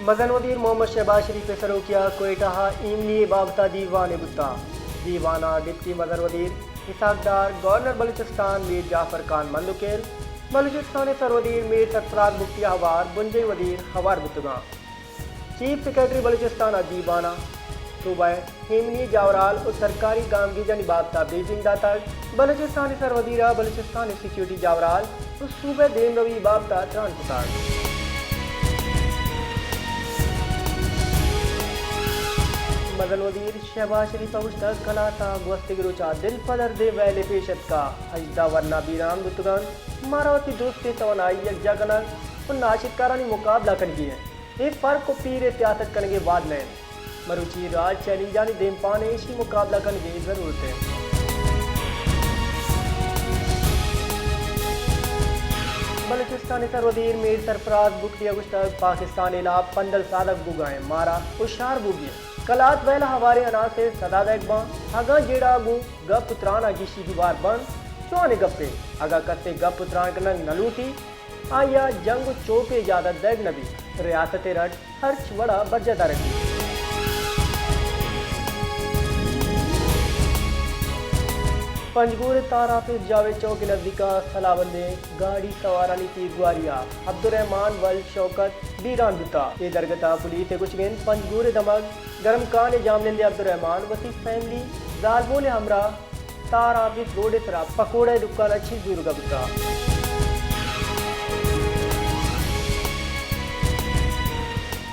مزن وزیر محمد شہباز شریف ءِ سروکی ءَ کوئٹہ ءَ ایمنی ءِ بابت ءَ دیوانے بوتگ۔ دیوان ءَ ڈپٹی مزن وزیر اسحاق ڈار، گورنر بلوچستان میر جعفر خان مندوکیل، بلوچستان ءِ سروزیر میر سرفراز بگٹی ءَ ہوار بنجاہی وزیر ہوار بوتگ اَنت۔ چیف سیکرٹری بلوچستان ءَ دیوان ءَ صوبہ ءِ ایمنی جاورال ءُ سرکاری گامگیجانی بابت ءَ بریفنگ داتگ۔ بلوچستان ءِ سروزیر ءَ بلوچستان ءِ سیکورٹی جاورال ءُ صوبہ ءِ دیمروی ءِ بابت ءَ تران کتگ۔ مزن وزیر شہباز شریف ءَ گوشتگ، کلات ءَ گوستگیں روچ ءَ دل پدردیں ویلے پیش اتکگ، ہژدہ ورنا بیران بوتگ اَنت۔ مارا وتی درستیں توانائی یکجا کنگ ءُ ناشرکارانی مقابلہ کنگی اِنت۔ اے فرق ءُ پیر ءِ سیاست کنگ ءِ وہد نہ اِنت۔ مروچی راج چیلنجانی دیمپان اِنت، ایشی ءِ مقابلہ کنگ ءِ ضرورت اِنت۔ بلوچستان ءِ سروزیر میر سرفراز بگٹی ءَ گوشتگ، پاکستان ءِ ہلاپ پندل سادگ بوگ ءَ اِنت، مارا ہشیار بوگی اِنت۔ کلات ویل ءَ ہواریں عناصر سزا دئیگ بنت، اگاں جیڑہ گوں گپ ءُ تران ءَ گیشی گیوار بنت، جوانیں گپے۔ اگاں کسے گپ ءُ تران کنگ نہ لوٹیت، آئی ءَ جنگ ءُ چوپ ءِ اجازت دئیگ نہ بیت۔ ریاست ءِ رٹ ہرچ وڑ ءَ برجاہ دارگ بیت۔ پنجگور ءِ تار آفس جاوید چوک ءِ نزیک ءَ سلاہ بندیں گاڑی سوارانی تیرگواری ءَ عبدالرحمان ولد شوکت بیران بوتگ۔ اے درگت ءَ پولیس ءِ گوشگ اِنت، پنجگور ءِ دمگ گرم کان ءِ جاہمنندیں عبدالرحمان وتی فیملی زالبول ءِ ہمراہ تار آفس روڈ ءِ سرا پکوڑہ ءِ دکان ءَ چیز زورگ ءَ بوتگ۔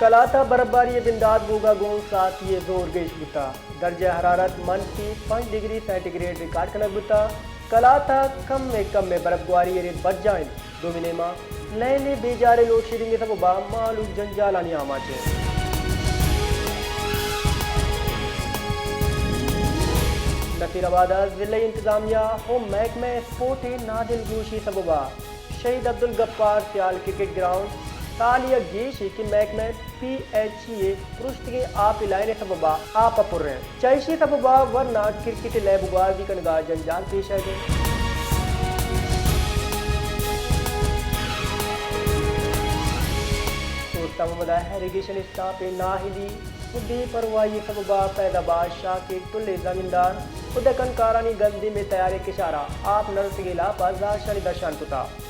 کلات ءَ برف باری ءِ بندات بوگ ءَ گوں ساعتی ءِ زور گیش بوتگ۔ درجہ حرارت منفی پنچ ڈگری سینٹی گریڈ ریکارڈ کنگ بوتگ۔ کلات ءَ کمے کمے برف گواری ءِ رد برجاہ اِنت۔ دومی نیمگ ءَ لین ءِ بے جاریں لوڈشیڈنگ ءِ سبب ءَ مہلوک جنجالانی آماچ اِنت۔ نصیر آباد ءَ ضلعی انتظامیہ ءُ محکمہ اسپورٹ ءِ نادلگوشی ءِ سبب ءَ شہید عبدالغفار سیال کرکٹ گراؤنڈ سال ءَ گیش اِنت کہ محکمہ پی ایچ ای ءِ پرشتگیں آپ ءِ لائن ءِ سبب ءَ آپ ءَ پر اِنت۔ چہ ایشی ءِ سبب ءَ ورنا کرکٹ ءِ لیب ءِ گوازی کنگ ءَ جنجال پیش آیگ ءَ اِنت۔ دوست محمد ءَ ایریگیشن اسٹاف ءِ نااہلی ءُ بے پرواہی ءِ سبب ءَ فیض آباد شاہ کے ٹل ءِ زمیندار ءُ دکن کارانی گندم ءِ تیار ءِ کشار ءَ آپ نہ رسگ ءِ ہلاپ ءَ زہرشانی درشان کتگ۔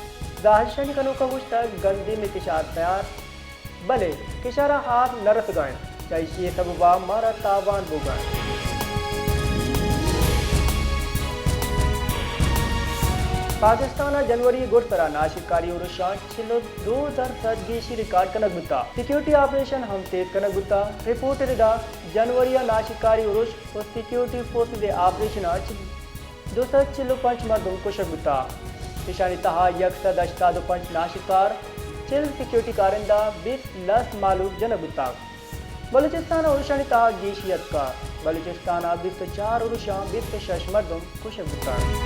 زہرشانی کنوکاں گوشتگ، گندم ءِ کشار تیار، بلے کشار ءَ آپ نہ رسگ ءَ اِنت، چہ ایشی ءِ سبب ءَ مارا تاوان بوگ ءَ اِنت۔ پاکستان ءَ جنوری ءِ گڈسر ءَ ناشرکاری ارش ءَ چل ءُ دو درسد گیشی ریکارڈ کنگ بوتگ۔ سیکورٹی آپریشن ہم تیز کنگ بوتگ۔ رپورٹ ءِ ردا جنوری ءَ ناشرکاری ارش ءُ سیکورٹی فورسز ءِ آپریشن ءَ چہ دو سد چل ءُ پنچ مردم کشگ بوتگ۔ ایشانی تہا یک سد ہشتاد ءُ پنچ ناشرکار، چل سیکورٹی کارندہ، بیست لس مہلوک جنگ بوتگ۔ بلوچستان ءَ ارشانی تہا گیشی اتکگ۔ بلوچستان ءَ بیست ءُ چار ارشاں بیست ءُ شش مردم کشگ بوتگ۔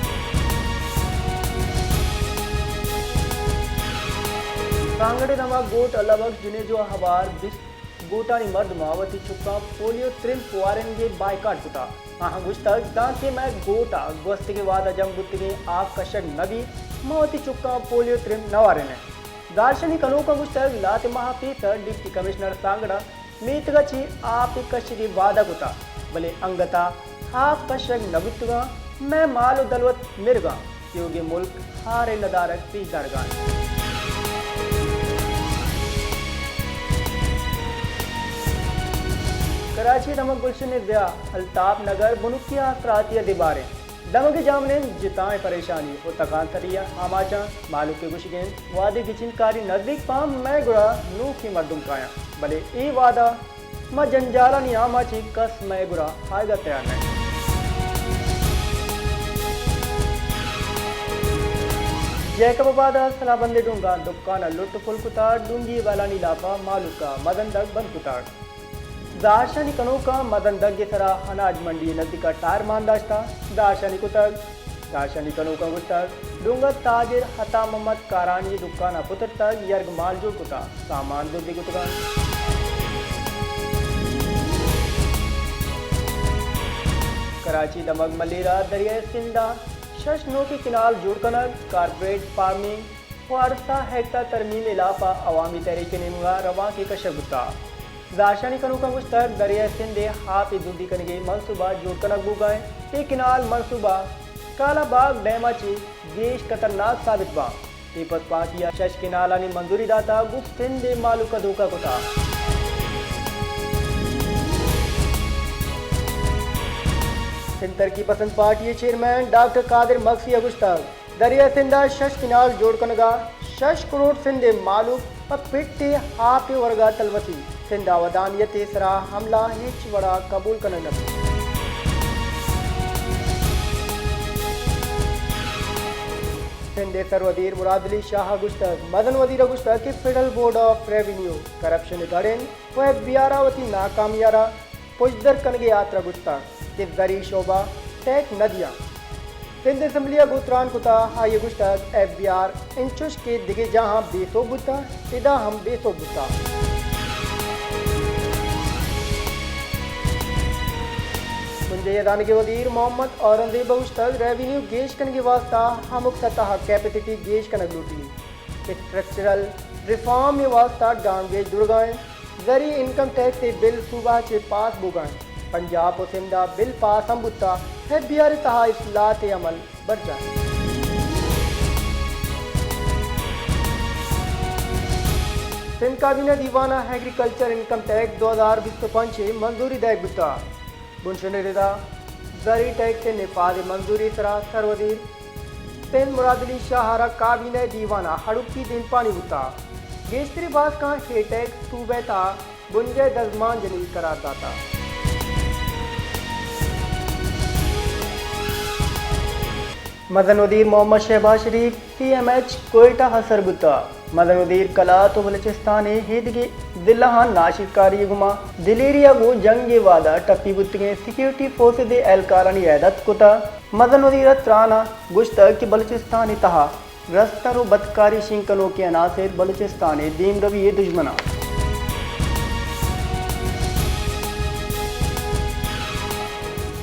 سانگڑ ءِ دمگ گوٹ اللہ بخش جنیجو ءَ ہوار بیست گوٹانی مردماں وتی چکاں پولیو ترمپ وارینگ ءِ بائیکاٹ کتگ۔ آہاں گوشتگ، دانکہ مئے گوٹ ءَ گوستگیں وہد ءَ جم بوتگیں آپ کشگ نہ بیت، ما وتی چکاں پولیو ترمپ نہ وارین ایں۔ زہرشانی کنوکاں گوشتگ، لہتے ماہ ءَ پیسر ڈپٹی کمشنر سانگڑ ءَ میتگ ءَ چہ آپ ءِ کشگ ءِ وعدہ کتگ، بلے انگت ءَ آپ کشگ نہ بوتگ اَنت۔ مئے مال ءُ دلوت مرگ ءَ اَنت۔ تیوگیں ملک ہار ءِ ندارگ پیش دارگ ءَ اِنت۔ کراچی ءِ دمگ گلشن ءِ ضیاء، الطاف نگر، بنکی آسراتی ءَ دیبار اِنت۔ دمگ ءِ جاہمنند جتائیں پریشانی ءُ تکانسری ءَ آماچ اَنت۔ مہلوک ءِ گوشگ اِنت، وہدے گچینکاری نزیک باں، مئے گورا نوکیں مردم کایاں، بلے اے وہد ءَ ما جنجالانی آماچ ایں، کس مئے گورا آیگ ءَ تیار نہ اِنت۔ جیکب آباد ءِ سلاہ بند ءِ ڈونگاں دکان ءَ لٹ ءُ پل کتگ، ڈونگی ءِ ویلانی لاپ ءَ مہلوک ءَ مزن دگ بند کتگ۔ زہرشانی کنوکاں مزن دگ ءِ سرا اناج منڈی ءِ نزیک ءَ ٹائر مان داشتگ، زہرشانی کتگ۔ زہرشانی کنوکاں گوشتگ، ڈونگ ءِ تاجر عطا محمد کارانی ءِ دکان ءَ پترتگ، یرگ مال جوڑ کتگ، سامان دزی کتگ اَنت۔ کراچی ءِ دمگ ملیر ءَ دریائے سندھ ءَ شش نوکیں کنال جوڑ کنگ، کارپوریٹ فارمنگ، پارسا ایکٹ ءِ ترمیم ءِ ہلاپ ءَ عوامی تحریک ءِ نیمگ ءَ روانکے کشگ بوتگ۔ زہرشانی کنوکاں گوشتگ، دریائے سندھ ءِ آپ ءِ زندی کنگ ءِ منصوبہ جوڑ کنگ بوگ ءَ انت۔ اے کنال منصوبہ کالا باغ ڈیم ءَ چہ گیش خطرناک ثابت باں۔ پیپلز پارٹی ءَ شش کنالانی منظوری داتگ، گوں سندھ ءِ مہلوک ءَ دھوکہ کتگ۔ سندھ ترقی پسند پارٹی ءِ چیئرمین ڈاکٹر قادر مگسی ءَ گوشتگ، دریائے سندھ ءَ شش کنال جوڑ کنگ ءَ شش کروڑ سندھ ءِ مہلوک پہ پٹ ءِ آپ ءِ ورگ ءَ تلوسی۔ سندھ ءِ ودانیت ءِ سرا حملہ ہچ وڑ ءَ قبول کنگ نہ بیت۔ سندھ ءِ سر وزیر مراد علی شاہ ءَ گوشتگ، مزن وزیر ءَ گوشتگ کہ federal board of revenue corruption ءِ دڑ انت ءُ ایف بی آر ءَ وتی ناکامی ءَ را پژدر کنگ ءِ ہاترا گوشتگ کہ زرعی شعبہ ٹیکس نہ دیاں۔ سندھ اسمبلی ءَ گوں تران کتگ، آئی ءَ گوشتگ، ایف بی آر انچوش کہ دگہ جاہاں بے سوب بوتگ، ادا ہم بے سوب بوتگ۔ بنجاہی ودانگ ءِ وزیر محمد اورنگزیب ءَ گوشتگ، ریونیو گیش کنگ ءِ واستہ ہمک سطح ءَ کیپیسٹی گیش کنگ لوٹیت۔ اسٹرکچرل ریفارم ءِ واستہ گامگیج زرگ ءَ انت۔ زرعی انکم ٹیکس ءِ بل صوبہ ءَ چہ پاس بوگ ءَ انت۔ پنجاب ءُ سندھ ءَ بل پاس ہم بوتگ، ایف بی آر ءِ تہا اصلاحات ءِ عمل برجاہ انت۔ سندھ کابینہ دیوان ءَ ایگریکلچر انکم ٹیکس دو ہزار بیست ءُ پنچ ءِ منظوری دئیگ بوتگ۔ بنشن ءِ ردا زرعی ٹیکس ءِ نفاذ ءِ منظوری ءِ سرا سر وزیر سندھ مراد علی شاہ ءَ را کابینہ ءِ دیوان ءَ ہڑوکی دیمپانی بوتگ۔ گیشتری باسکاں اے ٹیکس صوبہ ءِ تہا بنجاہی دزمان جنی قرار داتگ۔ مزن وزیر محمد شہباز شریف سی ایم ایچ کوئٹہ ءَ سر بوتگ۔ مزن وزیر قلات ءُ بلوچستان ءِ ایدگہ ضلعاں ناشرکاری ءِ گوما دلیری ءَ گوں جنگ ءِ وہد ءَ ٹپی بوتگیں سیکورٹی فورسز ءِ اہلکارانی ہیئت کتگ۔ مزن وزیر ءَ تران ءَ گوشتگ کہ بلوچستان ءِ تہا رستر ءُ بدکاری شنگ کنوکیں عناصر بلوچستان ءِ دیمروی ءِ دژمن انت۔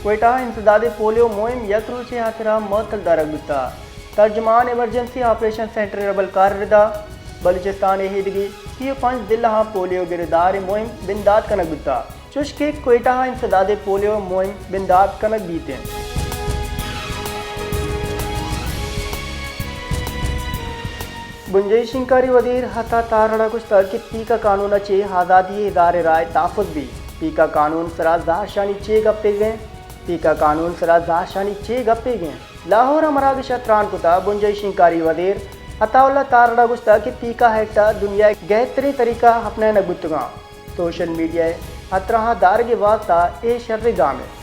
کوئٹہ ءَ انسداد پولیو مہم یک روچے ءِ ہاترا معطل دارگ بوتگ۔ ترجمان ایمرجنسی آپریشن سینٹر ءِ عملکار ءِ ردا بلوچستان ءِ ایدگہ سی ءُ پنچ ضلعاں پولیو گرے دار ءِ مہم بندات کنگ بوتگ، چوشکہ کوئٹہ ءَ انسداد پولیو مہم بندات کنگ بیت انت۔ بنجاہی شنگکاری وزیر عطا تارڑ ءَ گوشتگ کہ پیکا قانون ءَ چہ آزادی اظہار ءِ رائے تحفظ بیت۔ پیکا قانون ءِ سرا زہرشانی چے گپیگ انت؟ پیکا قانون ءِ سرا زہرشانی چے گپیگ انت؟ لاہور ءَ مراگش ءَ تران کتگ، بنجاہی شنگکاری وزیر عطا اللہ تارڑ ءَ گوشتگ کہ پیکا ایکٹ ءَ دنیا ءِ گہتریں طریقہ اپنائینگ بوتگ انت۔ سوشل میڈیا ءِ ہترہاں دارگ ءِ واستہ اے شریں گامے۔